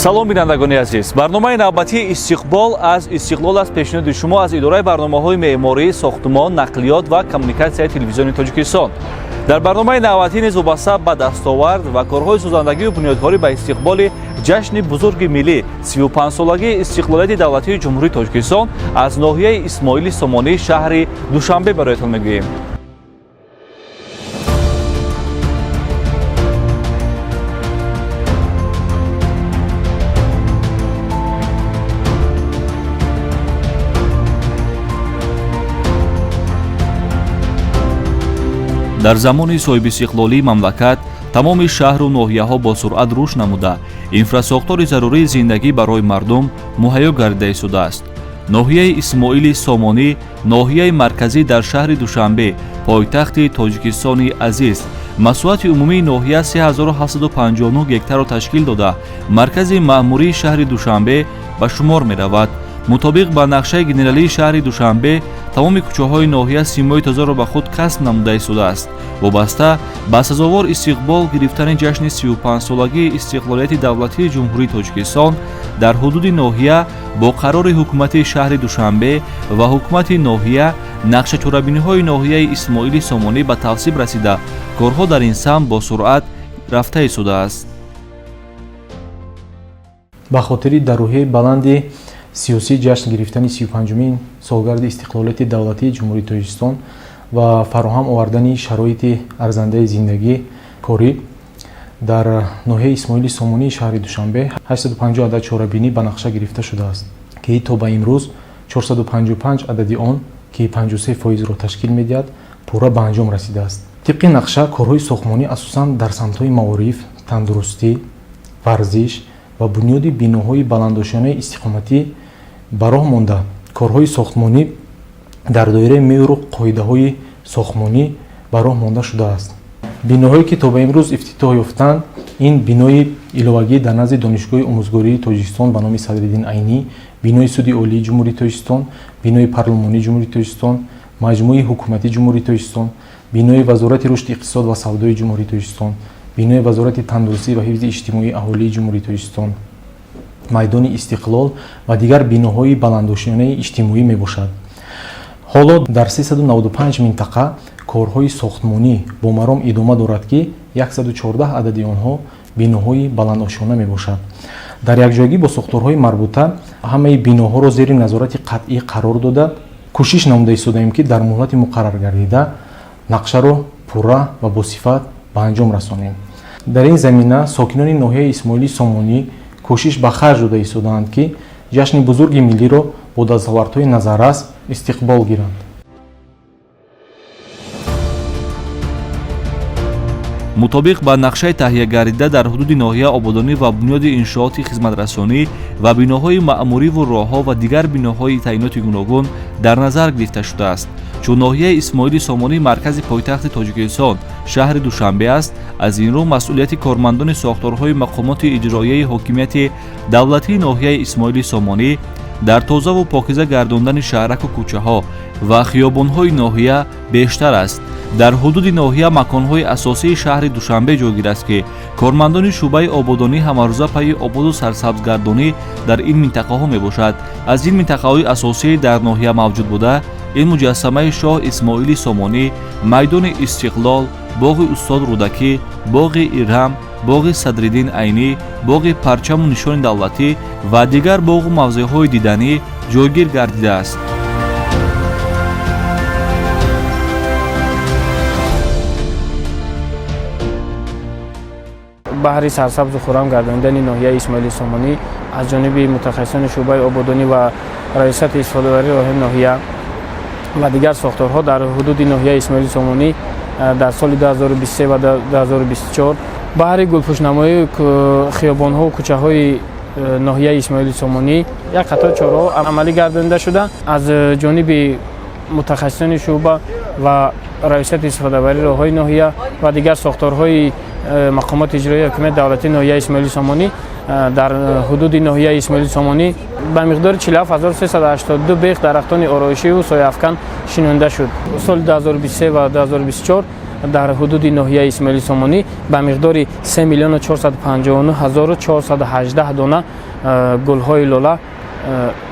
Салом, бинандагони азиз! Барномаи навбатии «Истиқбол аз Истиқлол» аст, пешниҳоди шумо аз идораи барномаҳои меъморӣ, сохтумон, нақлиёт ва коммуникатсияи Телевизиони Тоҷикистон. Дар барномаи навбатӣ низ вобаста ба дастовард ва корҳои созандагию бунёдкорӣ ба истиқболи ҷашни бузурги миллӣ, 35-солагии истиқлолияти давлатии Ҷумҳурии Тоҷикистон, аз ноҳияи Исмоили Сомонии шаҳри Душанбе бароятон мегӯем. Дар замони соҳибистиқлолии мамлакат тамоми шаҳру ноҳияҳо бо суръат рушд намуда, инфрасохтори зарурии зиндагӣ барои мардум муҳайё гардида истодааст. Ноҳияи Исмоили Сомонӣ, ноҳияи марказӣ дар шаҳри Душанбе, пойтахти Тоҷикистони азиз, масоҳати умумии ноҳия 3759 гектарро ташкил дода, маркази маъмурии шаҳри Душанбе ба шумор меравад. Мутобиқ ба нақшаи генералии шаҳри Душанбе, тамоми кӯчаҳои ноҳия симои тозаро ба худ касб намуда истодааст. Вобаста ба сазовор истиқбол гирифтани ҷашни 35-солагии истиқлолияти давлатии Ҷумҳурии Тоҷикистон дар ҳудуди ноҳия бо қарори ҳукумати шаҳри Душанбе ва ҳукумати ноҳия нақшачорабиниҳои ноҳияи Исмоили Сомонӣ ба тавсиб расида, корҳо дар ин самт бо суръат рафта истодааст. Ба хотири дар рӯҳияи баланди сиёсӣ ҷашн гирифтани 35-умин солгарди истиқлолияти давлатии Ҷумҳурии Тоҷикистон ва фароҳам овардани шароити арзандаи зиндагӣ корӣ дар ноҳияи Исмоили Сомонии шаҳри Душанбе 850 адад чорабинӣ ба нақша гирифта шудааст, ки то ба имрӯз 455 адади он, ки 53 фоизро ташкил медиҳад, пурра ба анҷом расидааст. Тибқи нақша, корҳои сохтмонӣ асосан дар самтҳои маориф, тандурустӣ, варзиш ва бунёди биноҳои баландошёнаи истиқоматӣ ба роҳ монда, корҳои сохтмонӣ дар доираи меъёру қоидаҳои сохтмонӣ ба роҳ монда шудааст. Биноҳое, ки то ба имрӯз ифтитоҳ ёфтанд, ин бинои иловагӣ дар назди Донишгоҳи омӯзгории Тоҷикистон ба номи Садриддин Айнӣ, бинои Суди Олии Ҷумҳурии Тоҷикистон, бинои Парлумонии Ҷумҳурии Тоҷикистон, Маҷмӯи Ҳукумати Ҷумҳурии Тоҷикистон, бинои Вазорати рушди иқтисод ва савдои Ҷумҳурии Тоҷикистон, бинои Вазорати тандурустӣ ва ҳифзи иҷтимоии аҳолии Ҷумҳурии Тоҷикистон, майдони Истиқлол ва дигар биноҳои баландошёнаи иҷтимоӣ мебошад. Ҳоло дар 395 минтақа корҳои сохтмонӣ бо маром идома дорад, ки 114 адади онҳо биноҳои баландошёна мебошад. Дар якҷоягӣ бо сохторҳои марбута ҳамаи биноҳоро зери назорати қатъӣ қарор дода, кӯшиш намуда истодаем, ки дар муҳлати муқарраргардида нақшаро пурра ва босифат ба анҷом расонем. Дар ин замина сокинони ноҳияи Исмоили Сомонӣ кӯшиш ба харҷ дода истодаанд, ки ҷашни бузурги миллиро бо дастовардҳои назаррас истиқбол гиранд. Мутобиқ ба нақшаи таҳиягардида, дар ҳудуди ноҳия ободонӣ ва бунёди иншооти хизматрасонӣ ва биноҳои маъмуриву роҳҳо ва дигар биноҳои таъиноти гуногун дар назар гирифта шудааст. Чун ноҳияи Исмоили Сомонӣ маркази пойтахти Тоҷикистон, шаҳри Душанбе аст, аз ин рӯ масъулияти кормандони сохторҳои мақомоти иҷроияи ҳокимияти давлатии ноҳияи Исмоили Сомонӣ дар тозаву покиза гардондани шаҳраку кӯчаҳо ва хиёбонҳои ноҳия бештар аст. Дар ҳудуди ноҳия маконҳои асосии шаҳри Душанбе ҷойгир аст, ки кормандони шӯъбаи ободонӣ ҳамарӯза пайи ободу сарсабзгардонӣ дар ин минтақаҳо мебошад. Аз ин минтақаҳои асосӣ дар ноҳия мавҷуд буда, ин муҷассамаи шоҳ Исмоили Сомонӣ, майдони Истиқлол, боғи устод Рӯдакӣ, боғи Ирам, боғи Садриддин Айнӣ, боғи Парчаму нишони давлатӣ ва дигар боғу мавзеъҳои диданӣ ҷойгир гардидааст. Баҳри сарсабзу хуррам гардонидани ноҳияи Исмоили Сомонӣ аз ҷониби мутахассисони шӯъбаи ободонӣ ва раёсати истифодабарии роҳи ноҳия ва дигар сохторҳо дар ҳудуди ноҳияи Исмоили Сомонӣ дар соли 2023 ва 2024 баҳри гулпӯшнамоии хиёбонҳову кӯчаҳои ноҳияи Исмоили Сомонӣ як қатор чораҳо амалӣ гардонида шуда, аз ҷониби мутахассисони шӯъба ва раёсати истифодабарии роҳҳои ноҳия ва дигар сохторҳои мақомоти иҷроии ҳокимияти давлатии ноҳияи Исмоили Сомонӣ дар ҳудуди ноҳияи Исмоили Сомонӣ ба миқдори 47382 бех дарахтони ороишиву сояафкан шинонда шуд. Соли 2023 ва 2024. Дар ҳудуди ноҳияи Исмоили Сомонӣ ба миқдори 3 миллиону 459 ҳазору 418 дона гулҳои лола,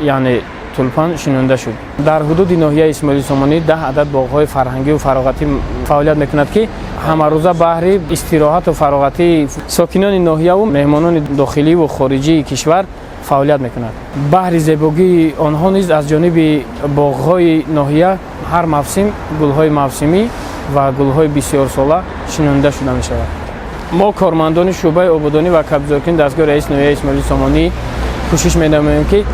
яъне тулпан шинонда шуд. Дар ҳудуди ноҳияи Исмоили Сомонӣ 10 адад боғҳои фарҳангию фароғатӣ фаъолият мекунад, ки ҳамарӯза баҳри истироҳату фароғатии сокинони ноҳияву меҳмонони дохиливу хориҷии кишвар фаъолият мекунад. Баҳри зебогии онҳо низ аз ҷониби боғҳои ноҳия ҳар мавсим гулҳои мавсимӣ ва гулҳои бисёрсола шинонда шуда мешавад. Мо, кормандони шӯъбаи ободонӣ ва кабзоркунӣ дастгоҳи раиси ноҳияи Исмоили Сомонӣ, кӯшиш менамоем, ки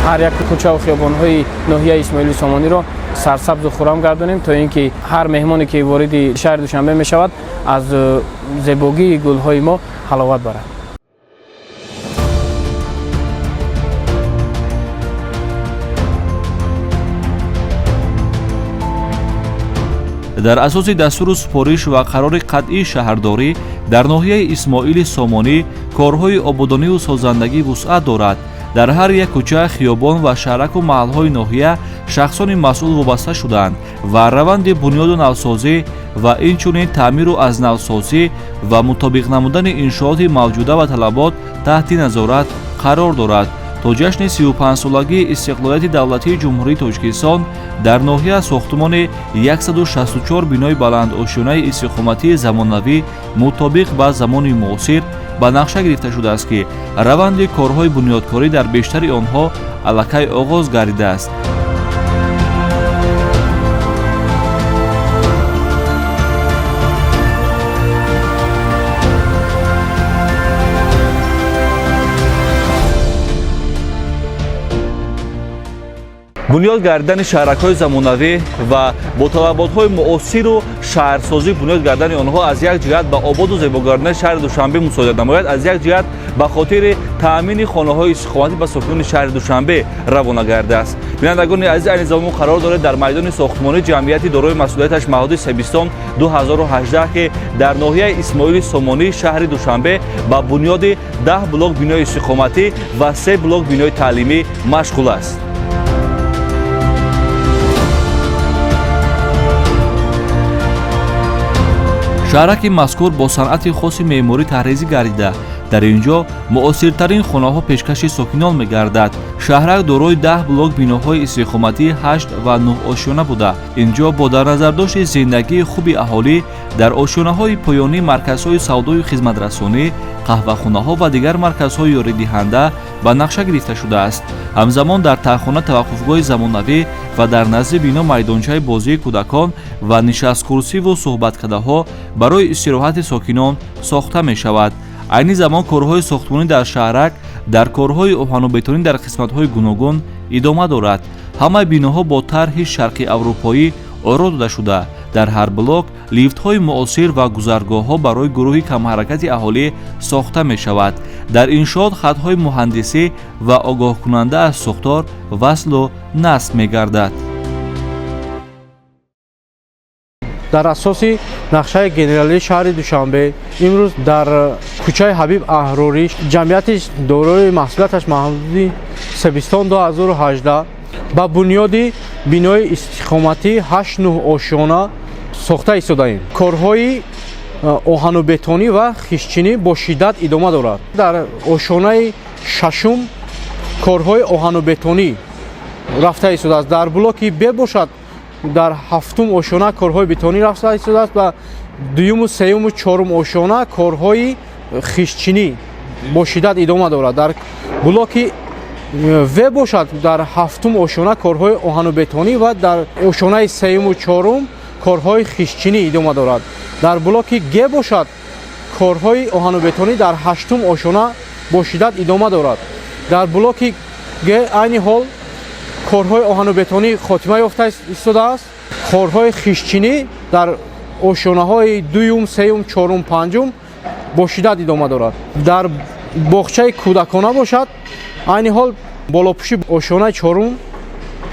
ҳар як кӯчаву хиёбонҳои ноҳияи Исмоили Сомониро сарсабзу хуррам гардонем, то ин ки ҳар меҳмоне, ки вориди шаҳри Душанбе мешавад, аз зебогии гулҳои мо ҳаловат барад. Дар асоси дастуру супориш ва қарори қатъии шаҳрдорӣ дар ноҳияи Исмоили Сомонӣ корҳои ободониву созандагӣ вусъат дорад. Дар ҳар як кӯча, хиёбон ва шаҳраку маҳалҳои ноҳия шахсони масъул вобаста шудаанд ва раванди бунёду навсозӣ ва инчунин таъмиру аз навсозӣ ва мутобиқ намудани иншооти мавҷуда ба талабот таҳти назорат қарор дорад. То ҷашни 35-солагии истиқлолияти давлатии Ҷумҳурии Тоҷикистон дар ноҳия сохтумони 164 бинои баландошёнаи истиқоматии замонавӣ мутобиқ ба замони муосир ба нақша гирифта шудааст, ки раванди корҳои бунёдкорӣ дар бештари онҳо аллакай оғоз гардидааст. Бунёд гардидани шаҳракҳои замонавӣ ва бо талаботҳои муосиру шаҳрсозӣ бунёд гардани онҳо аз як ҷиҳат ба ободу зебогардани шаҳри Душанбе мусоидат намояд, аз як ҷиҳат ба хотири таъмини хонаҳои истиқоматӣ ба сокинони шаҳри Душанбе равона гардааст. Бинандагони азиз, айни замон қарор доред дар майдони сохтмонии ҷамъияти дорои масъулияташ маҳдуди Себистон 2018, ки дар ноҳияи Исмоили Сомонии шаҳри Душанбе ба бунёди 10 блок бинои истиқоматӣ ва се блок бинои таълимӣ машғул аст. Шаҳраки мазкур бо санъати хоси меъморӣ таҳрезӣ гардида, дар ин ҷо муосиртарин хонаҳо пешкаши сокинон мегардад. Шаҳрак дорои 10 блок биноҳои истиқоматии ҳашт ва нӯҳ ошёна буда, ин ҷо бо дар назардошти зиндагии хуби аҳолӣ дар ошёнаҳои поёнӣ марказҳои савдою хизматрасонӣ, қаҳвахонаҳо ва дигар марказҳои ёридиҳанда ба нақша гирифта шудааст. Ҳамзамон дар таҳхона таваққуфгоҳи замонавӣ ва дар назди бино майдончаи бозии кӯдакон ва нишасткурсиву суҳбаткадаҳо барои истироҳати сокинон сохта мешавад. Айни замон корҳои сохтмонӣ дар шаҳрак дар корҳои оҳанубетонӣ дар қисматҳои гуногун идома дорад. Ҳамаи биноҳо бо тарҳи шарқи аврупоӣ оро дода шуда, дар ҳар блок лифтҳои муосир ва гузаргоҳҳо барои гурӯҳи камҳаракати аҳолӣ сохта мешавад. Дар иншоот хатҳои муҳандисӣ ва огоҳкунанда аз сохтор васлу насб мегардад. Дар асоси нақшаи генералии шаҳри Душанбе имрӯз дар кӯчаи Ҳабиб Аҳрорӣ ҷамъияти дорои маҳсулоташ маҳдуди Себистон 2018 ба бунёди бинои истиқоматӣ 8-9 ошёна сохта истодаем. Корҳои оҳанубетонӣ ва хишчинӣ бо шиддат идома дорад. Дар ошёнаи шашум корҳои оҳанубетонӣ рафта истодааст. Дар блоки Б бошад, дар ҳафтум ошёна корҳои бетонӣ рафта истодааст ва дуюму, сеюму, чорум ошёна корҳои хишчинӣ бо шиддат идома дорад. Дар блоки В бошад, дар ҳафтум ошёна корҳои оҳанубетонӣ ва дар ошёнаи сеюму чорум корҳои хишчинӣ идома дорад. Дар блоки Г бошад, корҳои оҳанубетонӣ дар ҳаштум ошёна бо шиддат идома дорад. Дар блоки Г айни ҳол корҳои оҳанубетонӣ хотима ёфта истодааст. Корҳои хишчинӣ дар ошёнаҳои дуюм, сеюм, чорум, панҷум бо шиддат идома дорад. Дар боғчаи кӯдакона бошад, айни ҳол болопӯши ошёнаи чорум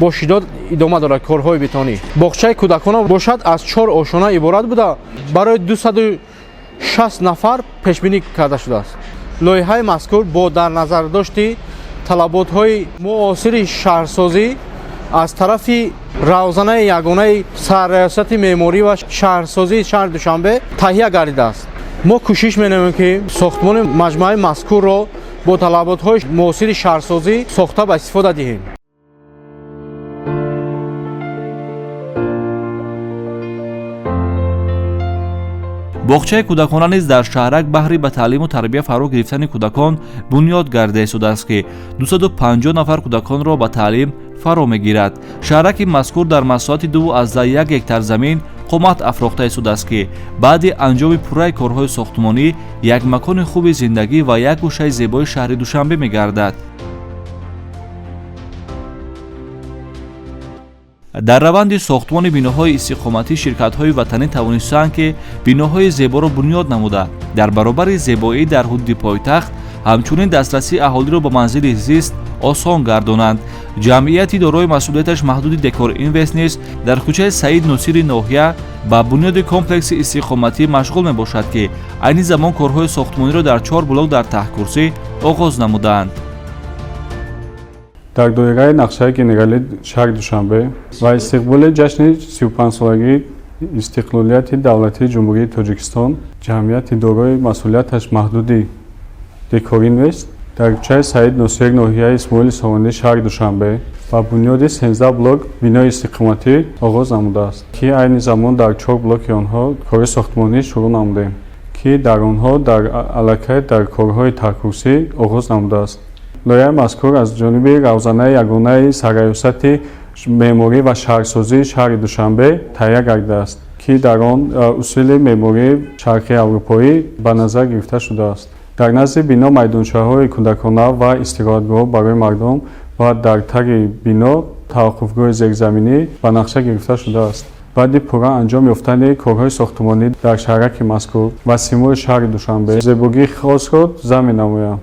бо шиддат идома дорад корҳои бетонӣ. Боғчаи кӯдакона бошад, аз чор ошёна иборат буда, барои 260 нафар пешбинӣ карда шудааст. Лоиҳаи мазкур бо дар назардошти талаботҳои муосири шаҳрсозӣ аз тарафи Равзанаи ягонаи сарраёсати меъморӣ ва шаҳрсозии шаҳри Душанбе таҳия гардидааст. Мо кӯшиш менамоем, ки сохтмони маҷмӯаи мазкурро бо талаботҳои муосири шаҳрсозӣ сохта ба истифода диҳем. Боғчаи кӯдакона низ дар шаҳрак баҳри ба таълиму тарбия фаро гирифтани кӯдакон бунёд гарда истодааст, ки 250 нафар кӯдаконро ба таълим фаро мегирад. Шаҳраки мазкур дар масоҳати 2,1 гектар замин қомат афрохта истодааст, ки баъди анҷоми пурраи корҳои сохтмонӣ як макони хуби зиндагӣ ва як гӯшаи зебои шаҳри Душанбе мегардад. Дар раванди сохтмони биноҳои истиқоматӣ ширкатҳои ватанӣ тавонистаанд, ки биноҳои зеборо бунёд намуда, дар баробари зебоӣ дар ҳудуди пойтахт ҳамчунин дастрасии аҳолиро ба манзили зист осон гардонанд. Ҷамъияти дорои масъулияташ маҳдуди Декор Инвест низ дар кӯчаи Саид Носири ноҳия ба бунёди комплекси истиқоматӣ машғул мебошад, ки айни замон корҳои сохтмониро дар чор блок дар таҳкурсӣ оғоз намудаанд. Дар доираи нақшаи генералии шаҳри Душанбе ва истиқболи ҷашни 35-солагии истиқлолияти давлатии Ҷумҳурии Тоҷикистон ҷамъияти дорои масъулияташ маҳдуди Декоринвест дар кӯчаи Саид Носир ноҳияи Исмоили Сомонӣ шаҳри Душанбе ба бунёди 13 блок бинои истиқоматӣ оғоз намудааст, ки айни замон дар чор блоки онҳо кори сохтмонӣ шурӯъ намудем, ки дар онҳо дар аллакай дар корҳои таҳкурсӣ оғоз намудааст. Лоиҳаи мазкур аз ҷониби равзанаи ягонаи сарраёсати меъморӣ ва шаҳрсозии шаҳри Душанбе таҳия гардидааст, ки дар он усули меъмории шарқи аврупоӣ ба назар гирифта шудааст. Дар назди бино майдончаҳои кӯдакона ва истироҳатгоҳ барои мардум ва дар таги бино таваққуфгоҳи зерзаминӣ ба нақша гирифта шудааст. Баъди пурра анҷом ёфтани корҳои сохтмонӣ дар шаҳраки мазкур ва симои шаҳри Душанбе зебогии хосро зам менамояд.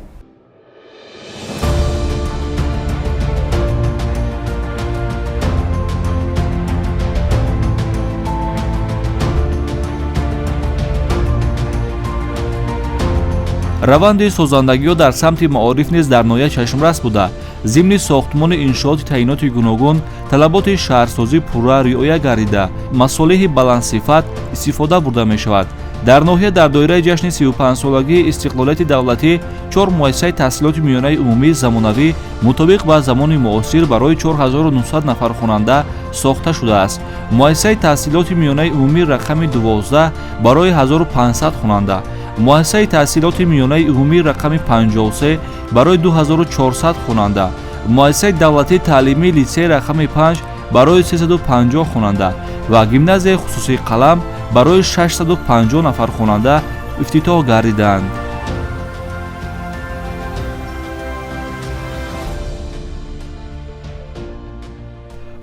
Раванди созандагиҳо дар самти маориф низ дар ноҳия чашмрас буда, зимни сохтмони иншооти таъиноти гуногун талаботи шаҳрсозӣ пурра риоя гардида, масолеҳи баландсифат истифода бурда мешавад. Дар ноҳия дар доираи ҷашни 35-солагии истиқлолияти давлатӣ чор муассисаи таҳсилоти миёнаи умумии замонавӣ мутобиқ ба замони муосир барои 4900 нафар хонанда сохта шудааст. Муассисаи таҳсилоти миёнаи умумии рақами 12 барои 1500 хонанда, муассисаи таҳсилоти миёнаи умумии рақами 53 барои 2400 хонанда, муассисаи давлатии таълимии литсеи рақами 5 барои 350 хонанда ва гимназияи хусусии Қалам барои 650 нафар хонанда ифтитоҳ гардиданд.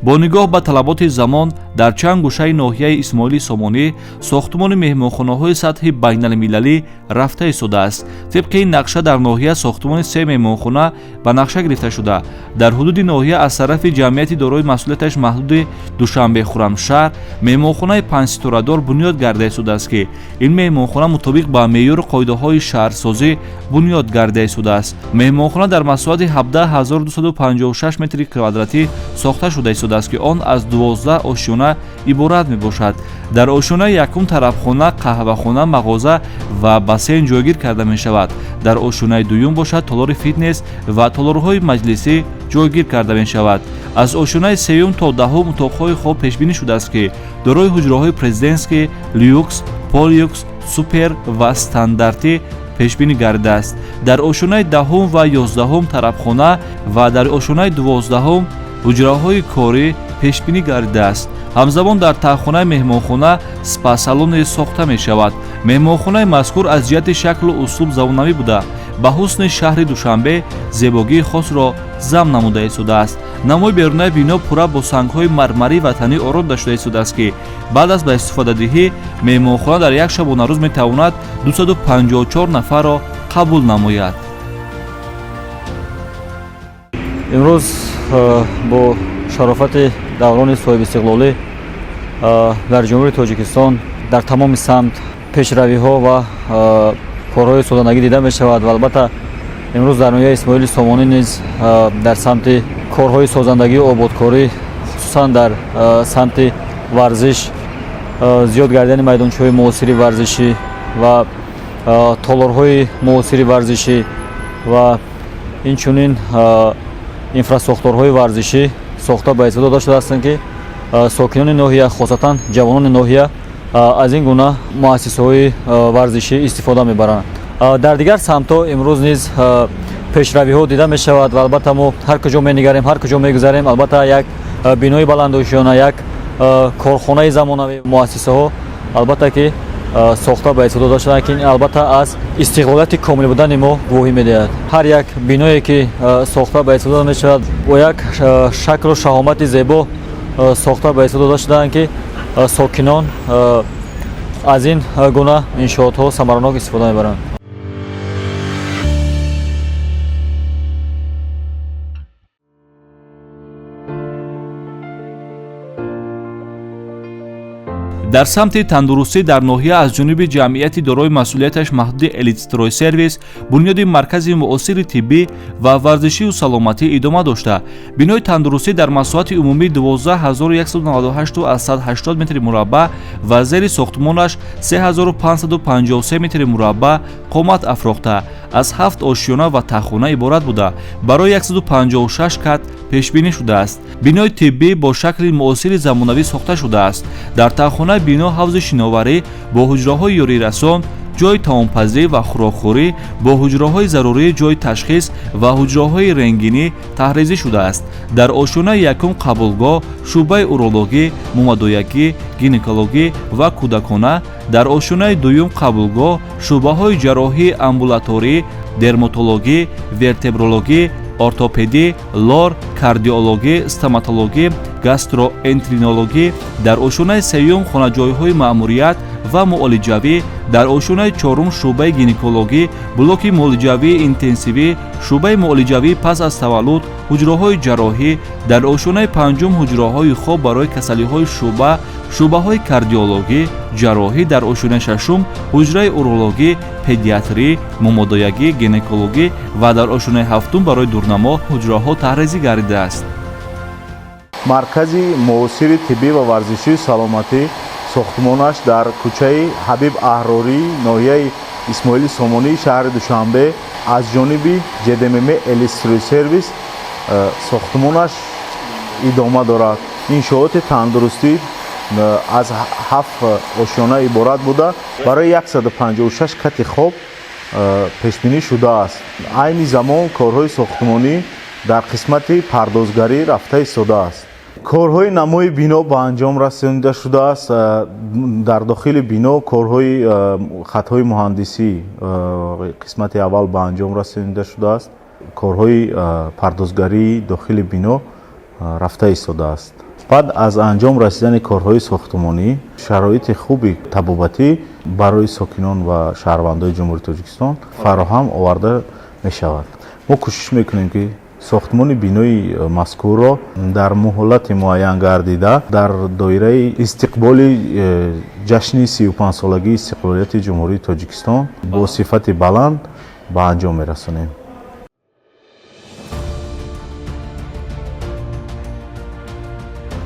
Бо нигоҳ ба талаботи замон дар чанд гӯшаи ноҳияи Исмоили Сомонӣ сохтмони меҳмонхонаҳои сатҳи байналмилалӣ рафта истодааст. Тибқи ин нақша дар ноҳия сохтмони се меҳмонхона ба нақша гирифта шуда, дар ҳудуди ноҳия аз тарафи ҷамъияти дорои масъулияташ маҳдуди Душанбе Хуррамшаҳр меҳмонхонаи панҷситорадор бунёд гарда истодааст, ки ин меҳмонхона мутобиқ ба меъёру қоидаҳои шаҳрсозӣ бунёд гарда истодааст. Меҳмонхона дар масоҳати 17256 метри квадратӣ сохта шуда истодааст, ки он аз 12 ошёна иборат мебошад. Дар ошёнаи якум тарабхона, қаҳвахона, мағоза ва бассейн ҷойгир карда мешавад. Дар ошёнаи дуюм бошад толори фитнес ва толорҳои маҷлисӣ ҷойгир карда мешавад. Аз ошёнаи сеюм то даҳум утоқҳои хоб пешбинӣ шудааст, ки дорои ҳуҷраҳои президентский, люкс, полюкс, супер ва стандартӣ пешбинӣ гардидааст. Дар ошёнаи даҳум ва 11-ум тарабхона ва дар ошёнаи 12-ум ҳуҷраҳои корӣ пешбинӣ гардидааст. Ҳамзамон дар таҳхонаи меҳмонхона спа-салоне сохта мешавад. Меҳмонхонаи мазкур аз ҷиҳати шаклу услуб замонавӣ буда, ба ҳусни шаҳри Душанбе зебогии хосро зам намуда истодааст. Намои берунаи бино пурра бо сангҳои мармарии ватанӣ орода шуда истодааст, ки баъд аз ба истифодадиҳӣ меҳмонхона дар як шабонарӯз метавонад 254 нафарро қабул намояд. Имрӯз бо шарофати даврони соҳибистиқлолӣ дар Ҷумҳурии Тоҷикистон дар тамоми самт пешравиҳо ва корҳои созандагӣ дида мешавад ва албатта имрӯз дар ноҳияи Исмоили Сомонӣ низ дар самти корҳои созандагию ободкорӣ, хусусан Асосан дар самти варзиш зиёд гардидани майдончаҳои муосири варзишӣ ва толорҳои муосири варзишӣ ва инчунин инфрасохторҳои варзишӣ сохта ба истифода дода шудаастанд, ки сокинони ноҳия, хосатан ҷавонони ноҳия аз ин гуна муассисаҳои варзишӣ истифода мебаранд. Дар дигар самтҳо имрӯз низ пешравиҳо дида мешавад ва албатта мо ҳар куҷо менигарем, ҳар куҷо мегузарем, албатта як бинои баландошёна, як корхонаи замонавӣ, муассисаҳо албатта ки сохта ба истифода дода шуданд, ки ин албатта аз истиқлолияти комил будани мо гувоҳӣ медиҳад. Ҳар як биное ки сохта ба истифода мешавад, бо як шаклу шаҳомати зебо сохта ба истифода дода шудаанд, ки сокинон аз ин гуна иншоотҳо самаранок истифода мебаранд. Дар самти тандурустӣ дар ноҳия аз ҷониби ҷамъияти дорои масъулияташ маҳдуди Элитстройсервис бунёди маркази муосири тиббӣ ва варзишию саломатӣ идома дошта, бинои тандурустӣ дар масоҳати умумии 12198,80 метри мураббаъ ва зери сохтмонаш 3553 метри мураббаъ қомат афрохта, аз 7 ошёна ва таххона иборат буда, барои 156 кат пешбинӣ шудааст. Бинои тиббӣ бо шакли муосири замонавӣ сохта шудааст. Дар таххонаи бино ҳавзи шиноварӣ бо ҳуҷраҳои ёрирасон, ҷойи таомпазӣ ва хӯрокхӯрӣ бо ҳуҷраҳои зарурӣ, ҷойи ташхис ва ҳуҷраҳои рентгенӣ таҳризӣ шудааст. Дар ошёнаи якум қабулгоҳ, шӯъбаи урологӣ, мумадоягӣ, гинекологӣ ва кӯдакона, дар ошёнаи дуюм қабулгоҳ, шӯъбаҳои ҷарроҳии амбулаторӣ, дерматологӣ, вертебрологӣ, ортопедӣ, лор, кардиологӣ, стоматологӣ, гастроэнтерологӣ, дар ошёнаи сеюм хонаҷойҳои маъмурият ва муолиҷавӣ, дар ошёнаи чорум шӯъбаи гинекологӣ, блоки муолиҷавии интенсивӣ, шӯъбаи муолиҷавии пас аз таваллуд, ҳуҷраҳои ҷарроҳӣ, дар ошёнаи панҷум ҳуҷраҳои хоб барои касалиҳои шӯъба, шӯъбаҳои кардиологӣ, ҷарроҳӣ, дар ошёнаи шашум ҳуҷраи урологӣ, педиатрӣ, мумодоягӣ, гинекологӣ ва дар ошёнаи ҳафтум барои дурнамо ҳуҷраҳо таҳризӣ гардидааст. Маркази муосири тиббӣ ва варзишии саломатӣ сохтмонаш дар кӯчаи Ҳабиб Аҳрорӣ, ноҳияи Исмоили Сомонӣ, шаҳри Душанбе аз ҷониби ҶДММ Элитстройсервис сохтмонаш идома дорад. Иншооти тандурустӣ аз 7 ошёна иборат буда, барои 156 кати хоб пешбинӣ шудааст. Айни замон корҳои сохтмонӣ дар қисмати пардозгарӣ рафта истодааст. Корҳои намои бино ба анҷом расонида шудааст. Дар дохили бино корҳои хатҳои муҳандисӣ қисмати аввал ба анҷом расонида шудааст. Корҳои пардозгарии дохили бино рафта истодааст. Баъд аз анҷом расидани корҳои сохтмонӣ шароити хуби табобатӣ барои сокинон ва шаҳрвандони Ҷумҳурии Тоҷикистон фароҳам оварда мешавад. Мо кӯшиш мекунем, ки сохтмони бинои мазкурро дар муҳлати муайян гардида дар доираи истиқболи ҷашни 35-солагии истиқлолияти Ҷумҳурии Тоҷикистон бо сифати баланд ба анҷом мерасонем.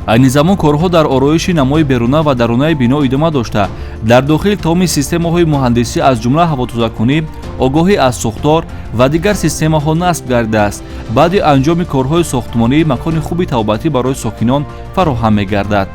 Айни замон корҳо дар ороиши намои беруна ва дарунаи бино идома дошта, дар дохил тамоми системаҳои муҳандисӣ аз ҷумла ҳавотозакунӣ, огоҳӣ аз сӯхтор ва дигар системаҳо насб гардидааст. Баъди анҷоми корҳои сохтмонӣ макони хуби табобатӣ барои сокинон фароҳам мегардад.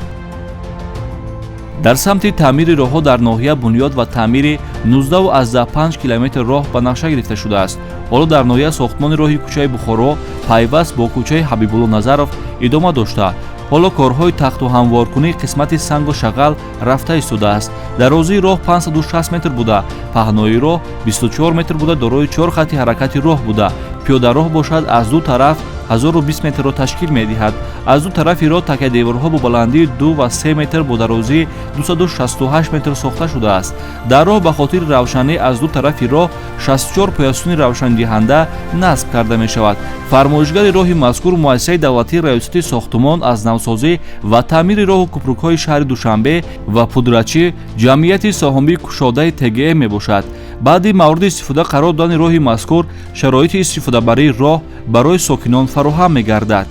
Дар самти таъмири роҳҳо дар ноҳия бунёд ва таъмири 19,5 километр роҳ ба нақша гирифта шудааст. Ҳоло дар ноҳия сохтмони роҳи кӯчаи Бухоро пайваст бо кӯчаи Ҳабибулло Назаров идома дошта, ҳоло корҳои тахту ҳамворкунии қисмати сангу шағал рафта истодааст. Дарозии роҳ 560 метр буда, паҳнои роҳ 24 метр буда, дорои 4 хати ҳаракати роҳ буда, пиёдароҳ бошад аз ду тараф 1020 метрро ташкил медиҳад. Аз ду тарафи роҳ такядеворҳо бо баландии 2 ва 3 метр бо дарозии 268 метр сохта шудааст. Дар роҳ ба хотири равшанӣ аз ду тарафи роҳ 64 поясуни равшандиҳанда насб карда мешавад. Фармоишгари роҳи мазкур муассисаи давлатии раёсати сохтумон аз навсозӣ ва таъмири роҳу кӯпрукҳои шаҳри Душанбе ва пудрачӣ ҷамъияти саҳомии кушодаи ТГМ мебошад. Баъди мавриди истифода қарор додани роҳи мазкур шароити истифодабарии роҳ барои сокинон фароҳам мегардад.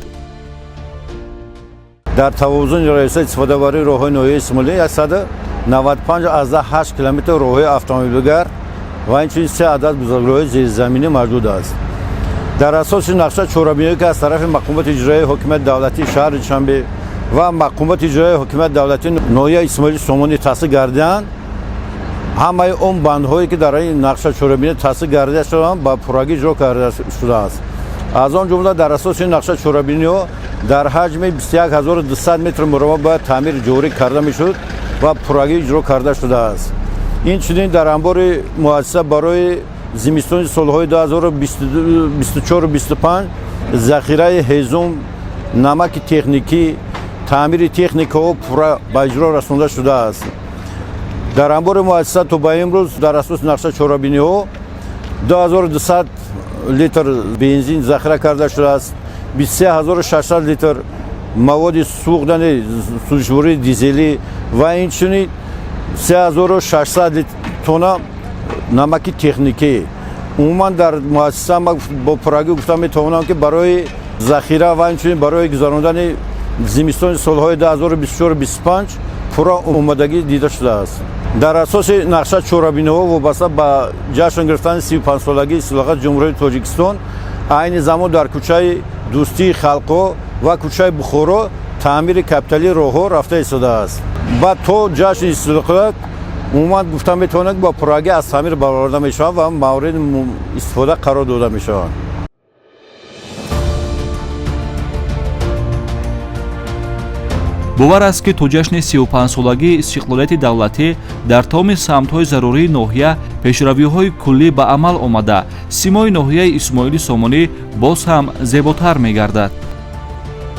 Дар тавозуни раёсати истифодабарии роҳҳои ноҳияи Исмоилӣ 195,8 километр роҳҳои автомобилгард ва инчунин 3 адад гузаргоҳҳои зеризаминӣ мавҷуд аст. Дар асоси нақша чорабиниҳое ки аз тарафи мақомоти иҷроияи ҳокимияти давлатии шаҳри Душанбе ва мақомоти иҷроияи ҳокимияти давлатии ноҳияи Исмоили Сомонӣ тасдиқ гардидаанд, ҳамаи он бандҳое ки дар ин нақша чорабинӣ тасдиқ гардида шудаанд, ба пуррагӣ иҷро карда шудааст. Аз он ҷумла дар асоси ин нақша чорабиниҳо дар ҳаҷми 21200 метр мураббаъ бояд таъмир ҷорӣ карда мешуд ва пуррагӣ иҷро карда шудааст. Инчунин дар анбори муассиса барои зимистони солҳои 2024-25 захираи ҳезум, намаки техникӣ, таъмири техникаҳо пурра ба иҷро расонда шудааст. Дар анбори муассиса то ба имрӯз дар асоси нақша чорабиниҳо 2200 литр бензин захира карда шудааст, 23600 литр маводи сӯхтани сӯзишвории дизелӣ ва инчунин 3600 тонна намаки техникӣ. Умуман дар муассиса ман бо пуррагӣ гуфта метавонам, ки барои захира ва инчунин барои гузарондани зимистони солҳои 2024-25 пурра омодагӣ дида шудааст. Дар асоси нақша чорабиниҳо вобаста ба ҷашн гирифтани 35-солагии истиқлолияти Ҷумҳурии Тоҷикистон айни замон дар кӯчаи Дӯстии халқҳо ва кӯчаи Бухоро таъмири капиталии роҳҳо рафта истодааст. Баъд то ҷашни истиқлолият умуман гуфта метавонад, ки ба пуррагӣ аз таъмир бароварда мешаванд ва мавриди истифода қарор дода мешаванд. Бовар аст, ки то ҷашни 35-солагии истиқлолияти давлатӣ дар тамоми самтҳои зарурии ноҳия пешравиҳои куллӣ ба амал омада, симои ноҳияи Исмоили Сомонӣ боз ҳам зеботар мегардад.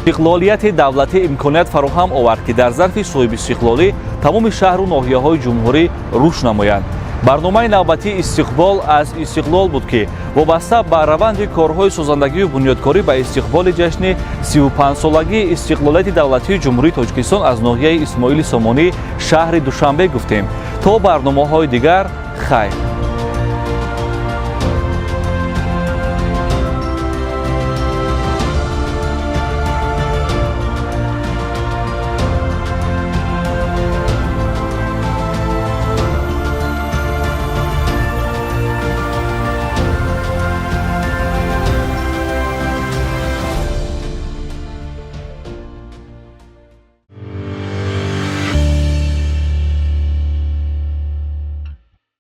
Истиқлолияти давлатӣ имконият фароҳам овард, ки дар зарфи соҳибистиқлолӣ тамоми шаҳру ноҳияҳои ҷумҳурӣ рушд намоянд. Барномаи навбатии «Истиқбол аз Истиқлол» буд, ки вобаста ба раванди корҳои созандагию бунёдкорӣ ба истиқболи ҷашни 35-солагии истиқлолияти давлатии Ҷумҳурии Тоҷикистон аз ноҳияи Исмоили Сомонӣ, шаҳри Душанбе гуфтем. То барномаҳои дигар, хайр.